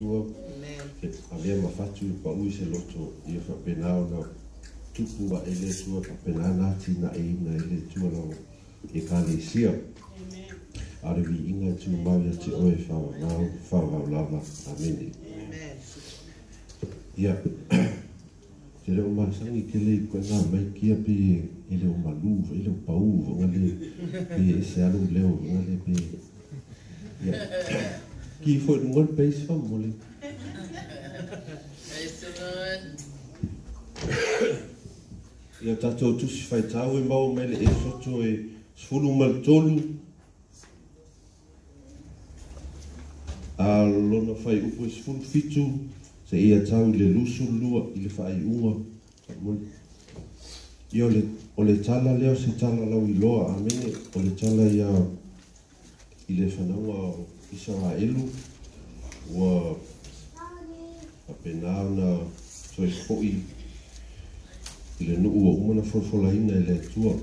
Atua e avea ma fatu e paʻu i se loto ia faapena ona tupu aʻe le Atua faapena ona atinaeina e le Atua lau Ekalesia. A o le viiga e tumau ia te oe faavavau, faavavau lava. Amene. Ia, te le o masani tele i koe ngā mai kia pe e le o malu, e le o pau, ngale pe e se alu leo, ngale pe. Ia. Ki foi nunga le base fa mole. Praise the Lord. Ia tatou tusi faitau e maua mai le Esoto e 13 a lona fuaiupu e 17 seia tau i le 22 i le faaiuga. Ia o le tala lea o se tala lauiloa, amene, o le tala ia i le fanauga o Isaraelu ua faapena ona toe fo'i i le nuu ua uma ona folafolaina e le Atua.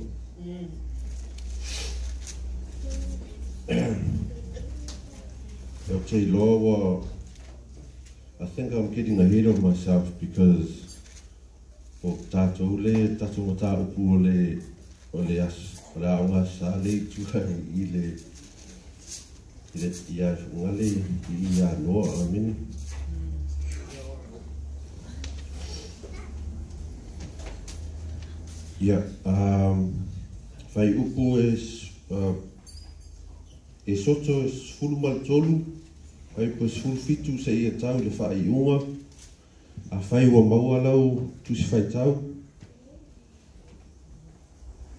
Ou te iloa ua I think I'm getting ahead of myself because o tatou le tatou mataupu o le o le as o le aoga sa le i tua i le i le ia ngale i ia noa amene. Ia fuaiupu e Esoto e 13 fuaiupu e 17 seia tau i le faaiuga. Afai ua maua lau tusi faitau,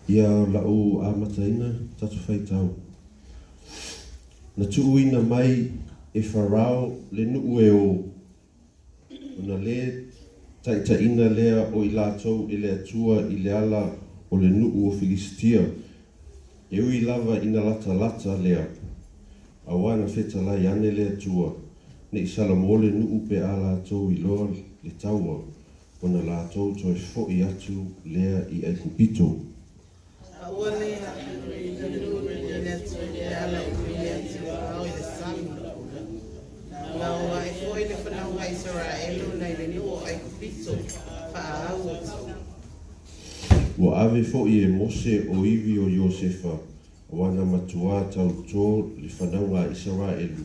ia lau amataina tatou faitau. Na tuuina mai e Farao le nuu e o, ona le taitaiina lea o i latou e le Atua i le ala o le nuu o Filisitia, e ui lava ina latalata lea, auā na fetalai ane le Atua, ne i salamo le nuu pe a latou iloa le taua, ona latou toe fo'i atu lea i Aikupito. A ua le nuu i le Atua i le ala o ui atu ao i le sami. Na o ae foi le fanauga Isaraelu nai le nuu o Aikupito, faaau atu. Ua ave fo'i e Mose o ivi o Iosefa, auā na matuā tautō le fanauga a Isaraelu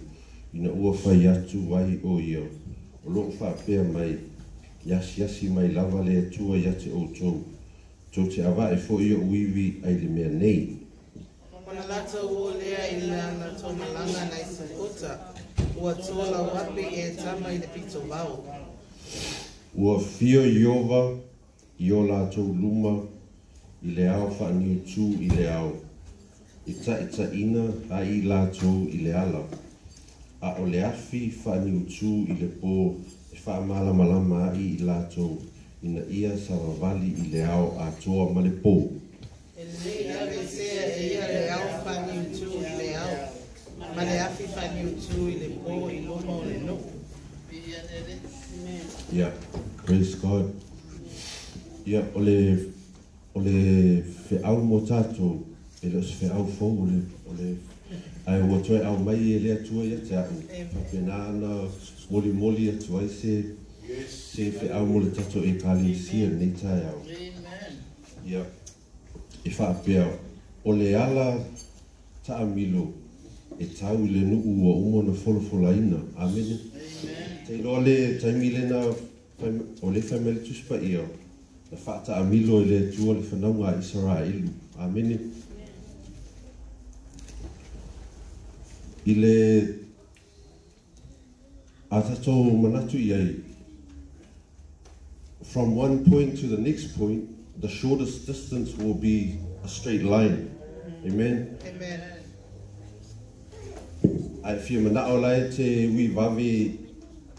ina ua fai atu ai o ia, o loo faapea mai, e asiasi mai lava le Atua ia te outou, tou te avae fo'i o'u ivi ai le mea nei. Ona latou o lea i le latou malaga nai Sukota, ua tolauape i Etama i le pito vao. Ua fio Ieova i o latou luma i le ao faaniutū i le ao, e taitaiina ai i latou i le ala, a o le afi faaniutū i le pō e faamalamalama ai i latou ina ia savavali i le ao atoa ma le pō. E lei aveesea e ia le ao faaniutū i le ao, ma le afi faaniutū i le pō i luma o le nuu. Yeah, praise God. Ia, o le feau mo tatou, e le o se feau fou o le ae ua toe aumai e le Atua ia te a'u. Faapena ona molimoli atu ai se feau mo le tatou ekalesia lenei taeao. Ia, e faapea, o le ala taamilo e tau i le nuu ua uma ona folafolaina. Amene. Te iloa le taimi lena o le fai mai le Tusi Paia, na faataamilo e le Atua le fanauga a Isaraelu. Amene. I le a tatou manatu i ai, from one point to the next point, the shortest distance will be a straight line. Amen. Amen. Ae fia manao la e te ui vave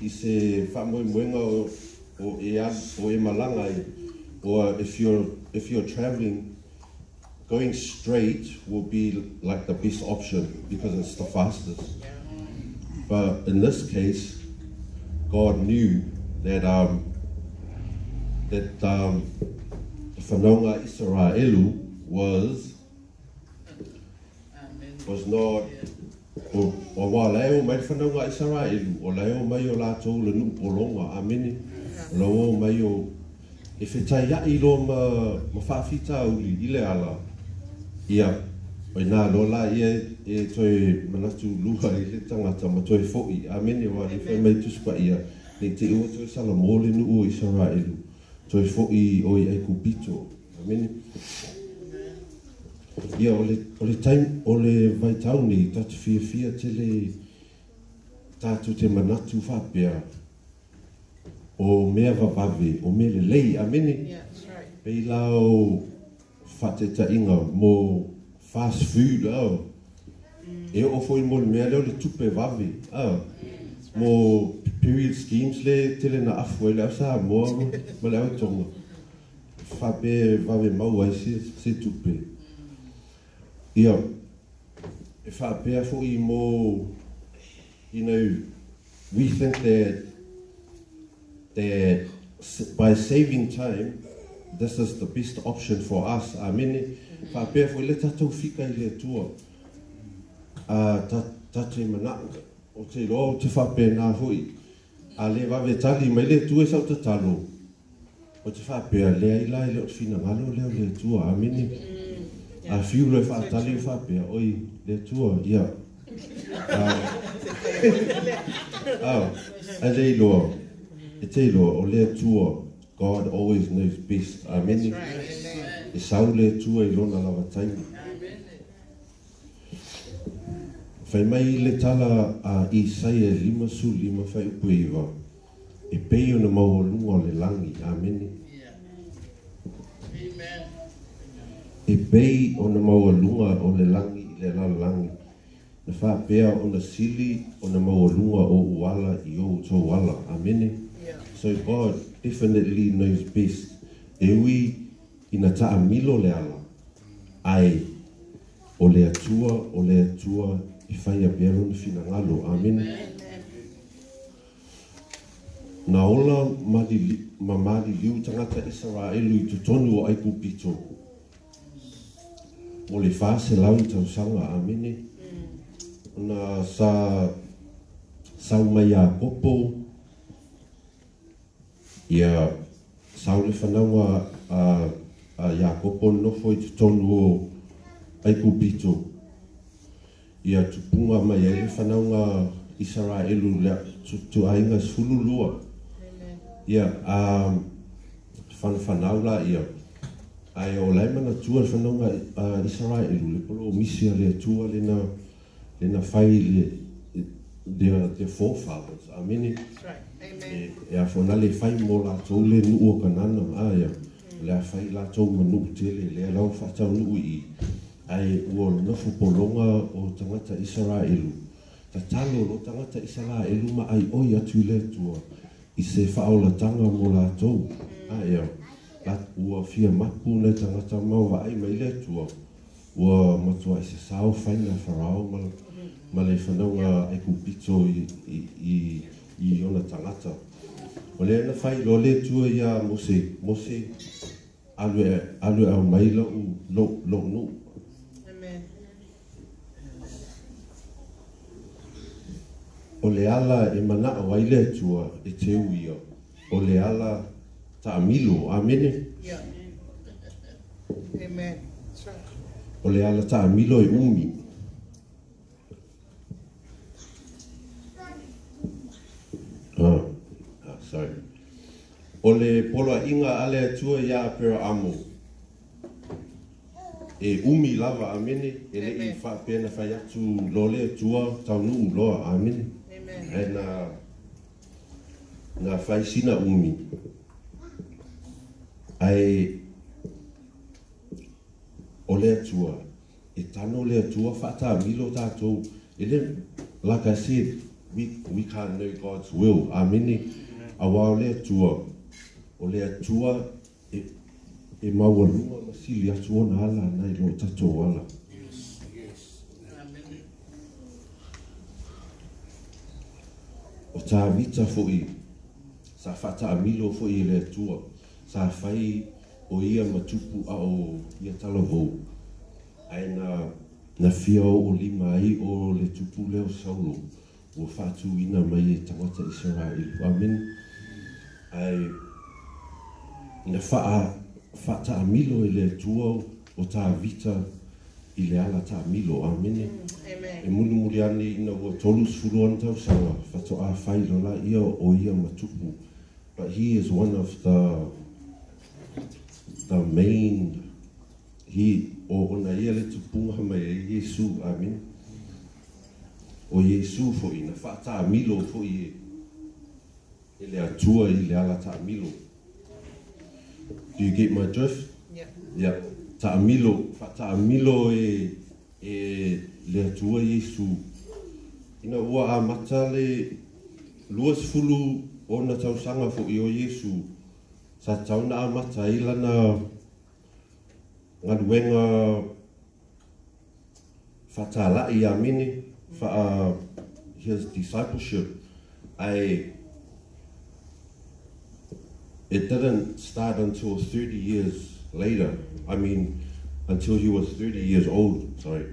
i se faamoemoega o e al, o e malaga ai, or if you're traveling, going straight will be like the best option because it's the fastest. But in this case, God knew that the fanauga Israelu was not O auā o la e o mai le fanauga a Isaraelu, o la e o mai o latou le nuu pologa, amene, o la ua o mai o e fetaia'i loa ma ma faafitauli i le ala, ia, o iná loa laia e toe manatu lua ai le tagata ma toe fo'i, amene, aua o lea e fai mai Tusi Paia, ne i te i ua toe salamo le nuu o Isaraelu, toe fo'i o i Aikupito, amene. Ia, o le, o le taimi, o le vaitau nei, ta te fiafia tele tatou te manatu faapea, o mea vavave, o mea lelei, amene. Pei la o faataitaiga mo fast food, e oo foi mo le mea lea o le tupe vave, mo period schemes le tele na afu ai le au Samoa ma le au Tonga, faapea e vave maua ai se tupe. Ia, e faapea foi mo, we think that by saving time, this is the best option for us. Amene. Faapea foi le tatou fika i le Atua. A ta, ta te mana'o, o te iloa ou te faapena foi. A le vave tali mai le Atua i sau tatalo, ou te faapea, leai la e le o te finagalo lea o le Atua. Amene. A fiu loa e faatali o faapea, oi, le Atua, ia. A, a le iloa, e te iloa, o le Atua, God always knows best. Amene. E sau le Atua i lona lava taimi. Fai mai le tala a Isaia 55 fuaiupu 9, e pei ona maualuga o le lagi, amene. E pei ona maualuga o le lagi i le lalolagi, na faapea ona sili ona maualuga o ou ala i o outou ala. Amene. So God definitely knows best. E ui ina taamilo le ala, ae o le Atua, o le Atua e faia pea lona finagalo. Amene. Na ola ma maliliu tagata Isaraelu i totonu o Aikupito mo le 400 tausaga. Amene. Na sa sau mai Iakopo, ia sau le fanauga a Iakopo nofo i totonu o Aikupito, ia tupuga mai ai le fanauga Isaraelu le tuaiga 12. Ia, a fanafanau laia, ae o la e manatua le fanauga Isaraelu le polomisi a le Atua lena lena fai le their forefathers. Amene. E a fona le fai mo latou le nuu o Kanana, a ia, o le a fai latou ma nuu tele, lea la ua faataunuu i i, ae ua nofo pologa o tagata Isaraelu. Tatalo loa tagata Isaraelu ma aioi atu i le Atua i se faaolataga mo latou. A ia, ua fia mapu nai tagata ma vaai mai le Atua, ua matuai sasao faiga a Farao ma le fanauga Aikupito i ona tagata. O lea na fai loa le Atua iā Mose, Mose, alu e, alu e aumai lou nuu. O le ala e manao ai le Atua e te uia, o le ala taamilo. Amene. Amen. That's right. O le ala taamilo e umi. Ah, sorry. O le poloaiga a le Atua iā Aperaamo, e umi lava, amene, e le'i faapea na fai atu loa le Atua taunuu loa, amene. Amen. Ae na fai sina umi. Ae o le Atua, e tano le Atua faataamilo tatou. E le, like I said, we can't know God's will. Amene. Auā o le Atua, o le Atua e maualuga ma sili atu ona ala nai lo tatou ala. O Tavita foi, sa faataamilo foi e le Atua, sa fai o ia ma tupu a o ia talavou. Ae na Na fia oo lima ai o le tupu lea o Saulo ua faatuina mai e tagata Isaraelu. Amene. Ae na faataamilo e le Atua o Tavita i le ala taamilo. Amene. Amen. E mulimuli ane ina ua 30 ana tausaga faatoa fai loa lea o ia ma tupu. But he is one of the main he o ona ia le tupuga mai ai Iesu. Amene. O Iesu fo'i na faataamilo fo'i e le Atua i le ala taamilo. Do you get my drift? Yeah. Yeah. Taamilo, faataamilo e le Atua Iesu. Ina ua amata le 20 ona tausaga fo'i o Iesu, sa tatau ona amata ai lana galuega faatala'i. Amene. His discipleship. Ae it didn't start until 30 years later. I mean, until he was 30 years old, sorry.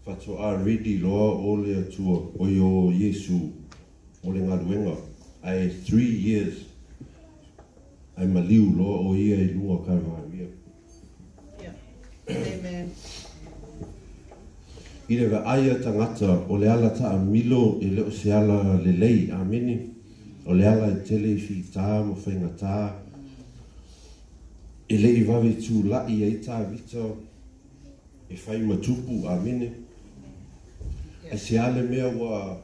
Faatoa ready loa o le Atua o i o Iesu o le galuega. Ae 3 years ae maliu loa o ia i luga o Kalvaria. Yeah. Amen. I le vaai a tagata o le ala taamilo e le o se ala lelei. Amene. O le ala e tele i fitā ma faigatā. E le i vave tula'i ai Tavita e fai ma tupu. Amene. E se ale mea ua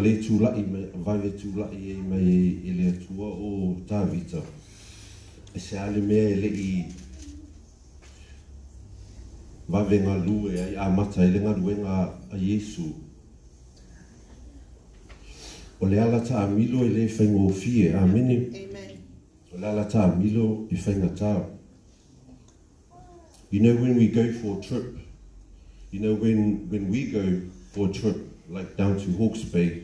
le tula'i mai, vave tula'i ai mai e le Atua o Tavita? E se ale mea e le i vave galue ai amata ai le galuega a Iesu? O le ala taamilo e le faigofie. Amene. Amen. O le ala taamilo e faigatā. You know, when we go for a trip, you know, when we go for a trip, like down to Hawke's Bay,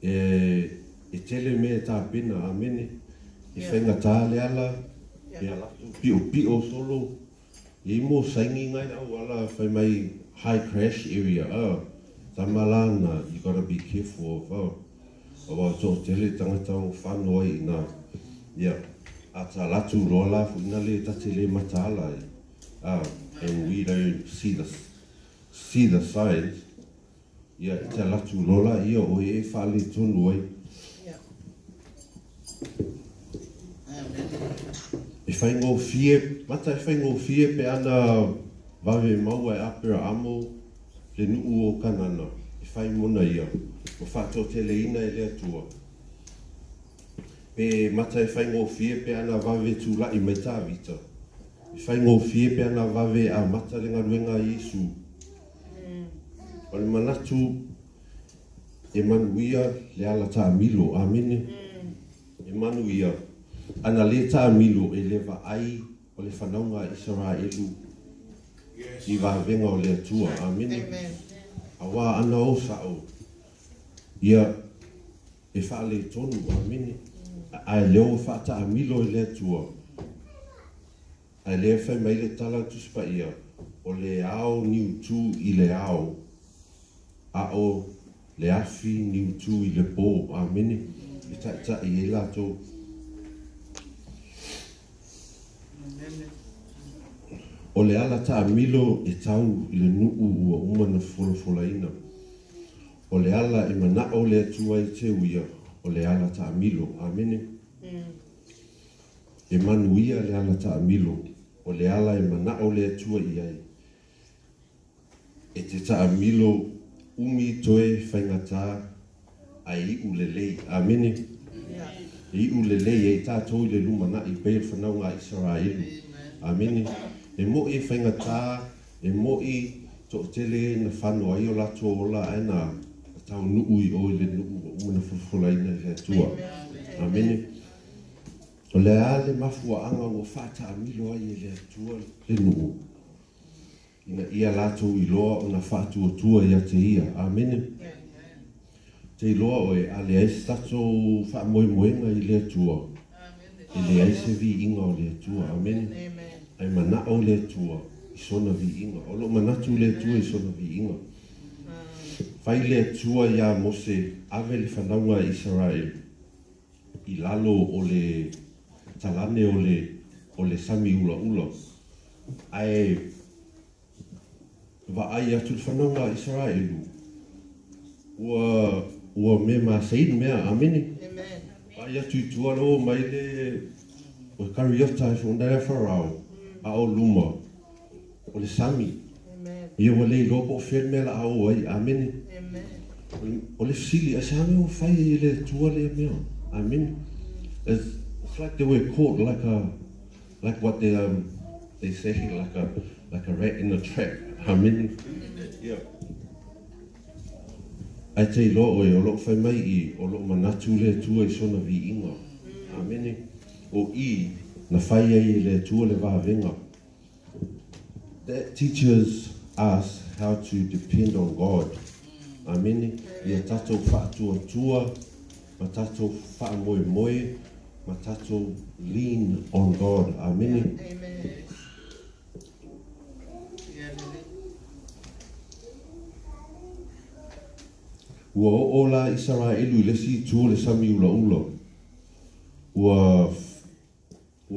e tele mea e tapena. Amene. E faigatā le ala, e alatou piopio solo. E mo saini ngai au ala fai mai high crash area. Oh, tamalana, you gotta be careful of, oh. Aua toatele tagata o fano ai ina. Yeah. A ta latu loa la ina le tate le mataala ai. And we don't see the signs. Ia, e te latu loa la ia o e whaale tonu ai. E whaingofie, mata e whaingofie pe ana vave maua e Aperaamo le nuu o Kanana. E whai mona ia. O whaatoteleina e le Atua. Pe mata e whaingofie pe ana vave tula'i mai Tavita. E whaingofie pe ana vave amata le galuega a Iesu? O le manatu e manuia le ala taamilo. Amene. E manuia. Ana le taamilo e le vaai o le fanauga a Isaraelu i vavega o le Atua. Amene. Amen. Auā ana o sa'o ia e faaletonu. Amene. Ae lea ua faataamilo e le Atua. Ae lea fai mai le tala Tusi Paia, o le ao niutū i le ao, a o le afi niutū i le pō. Amene. E ta'ita'i ai latou. Amen. O le ala taamilo e tau i le nuu ua uma na folafolaina. O le ala e mana'o le Atua e te uia, o le ala taamilo. Amene. E manuia le ala taamilo. O le ala e mana'o le Atua i ai. E te taamilo umi toe faigatā ae iu lelei. Amene. E iu lelei ai tatou i le lumana'i pei le fanauga a Isaraelu. Amene. E mo'i e faigatā, e mo'i to'atele na fano ai o latou ola ae na taunuu i o i le nuu ua uma na folafolaina e le Atua. Amene. O le a le mafuaaga ua faataamilo ai e le Atua le nuu? Ina ia latou iloa ona faatuatua ia te ia. Amene. Te iloa oe, a leai se tatou faamoemoega i le Atua, e leai se viiga o le Atua. Amene. Amen. Ae manao le Atua i sona viiga. O lo'u manatu i le Atua i sona viiga. Fai le Atua iā Mose ave le fanauga a Isaraelu i lalo o le talane o le sami ulaula ae vaai atu le fanauga a Isaraelu ua mea masei le mea. Amene. Vaai atu i tua le o mai le o kariota e foʻona lea Farao a o luma o le sami. Ia ua le iloa po o fea le mea la a o ai. Amene. O le fesili ae sa mea ua fai ai e le Atua lea mea. Amene. It's like they were caught like what they say, like a rat in a trap. Amene. Ia. Ae te iloa ʻoe o loʻu fai mai i o loʻu manatu i le Atua i sona viiga. Amene. O i na fai ai e le Atua le vavega. That teaches us how to depend on God. Amene. Ia tatou faatuatua ma tatou faamoemoe ma tatou lean on God. Amene. Amen. Ua oo la Isaraelu i le isi itu o le sami ulaula. Ua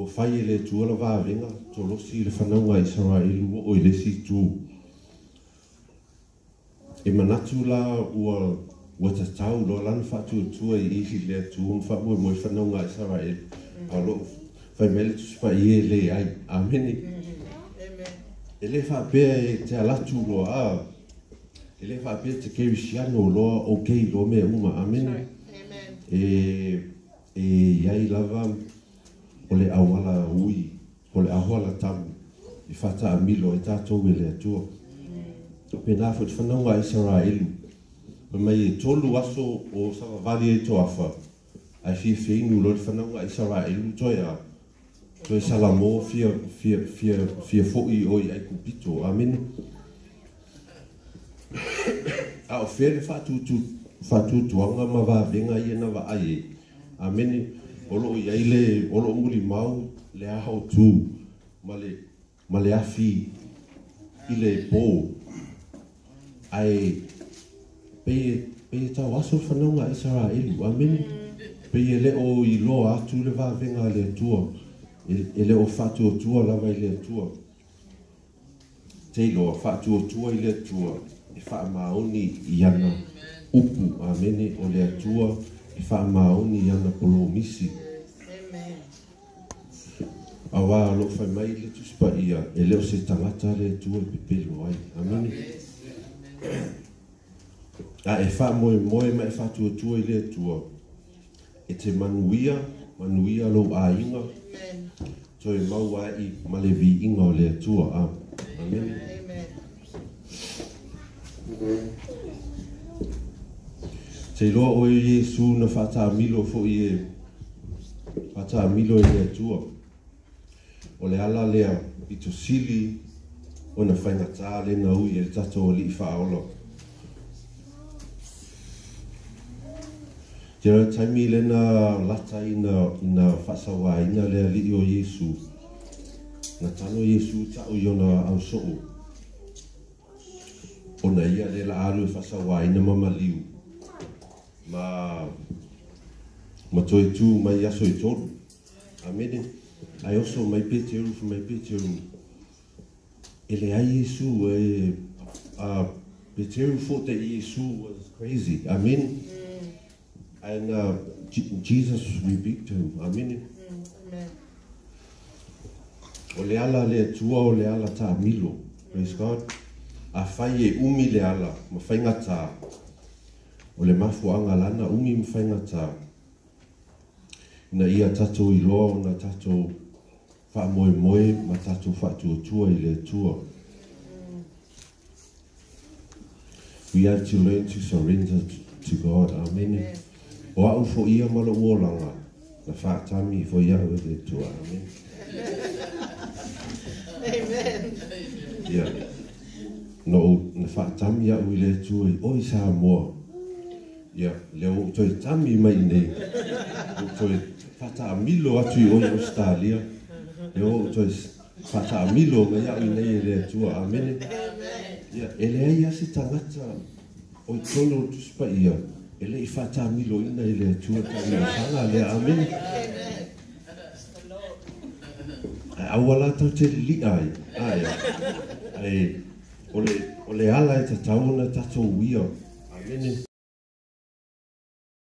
fai e le Atua le vavega tolosi i le fanauga a Isaraelu ua oo i le isi itu. E manatu la ua tatau loa lana faatuatua i le Atua ma faamoemoe fanauga a Isaraelu. A o lo'u fai mai le Tusi Paia e leai. Amene. E le faapea e te alatu loa a. E le faapea te kerisiano loa okay loa mea uma. Amene. E iai lava o le auala ui, o le auala tamu i fataamilo ai tatou e le Atua. Pena foʻi le fanauga a Isaraelu. Fai mai e 3 aso o savavali ai toafa ae fiafia inu loa le fanauga a Isaraelu toe a toe salamo fia fia fia fia foʻi o i Aikupito. Amene. A o fea le faatuatuaga ma vavega ia na vaai ai. Amene. O loo iai le o loo mulimau le aho tu ma le afi i le po. Ae pei e tau aso le fanauga a Isaraelu. Amene. Pei e le o iloa atu le vavega a le Atua. E le o faatuatua lava i le Atua. Te iloa faatuatua i le Atua e faamaoni i ana upu. Amene. O le Atua e faamaoni i ana polomisi. Auā o loo fai mai le Tusi Paia e le o se tagata le Atua e pepelo ai. Amene. A e faamoemoe ma e faatuatua i le Atua e te manuia, manuia lou aiga, toe maua ai ma le viiga o le Atua. Amene. Te iloa ʻoe Iesu na faataamilo foʻi e faataamilo e le Atua. O le ala lea pito sili ona faigatā lena ui e le tatou Alii Faaola. Te rau taimi lena lata ina faasauāina le Alii o Iesu. Na tano Iesu ta'u i ona ausoo. Ona ia le la alu e faasauāina ma maliu. Ma toe tu mai aso e 3. Amene. Ae oso mai Peteru, fai mai Peteru. E leai Iesu e Peteru thought that Iesu was crazy. Amen. And Jesus rebuked him. Amen. O le ala le Atua o le ala taamilo. Praise God. Afai e umi le ala ma faigatā. O le mafuaaga lana umi ma faigatā. Ina ia tatou iloa ona tatou faamoemoe ma tatou faatuatua i le Atua. We have to learn to surrender to God. Amen. O a'u foʻi ia ma loʻu olaga na faatami foi a'u e le Atua. Amen. Amen. Ia. Na ou na faatami a'u i le Atua i oi Samoa. Ia, lea ua ou toe tami mai iinei. Ua ou toe faataamilo atu i oi Australia. Lea ua ou toe Faataamilo mai au i nei e le Atua. Amene. Ia, e leai lava se tagata o i totonu o le Tusi Paia e le i faatamiloina e le Atua taamilosaga lea. Amene. Ae aua la tatou te lilia ai. Ae, ae o le ala e tatau ona tatou uia. Amene.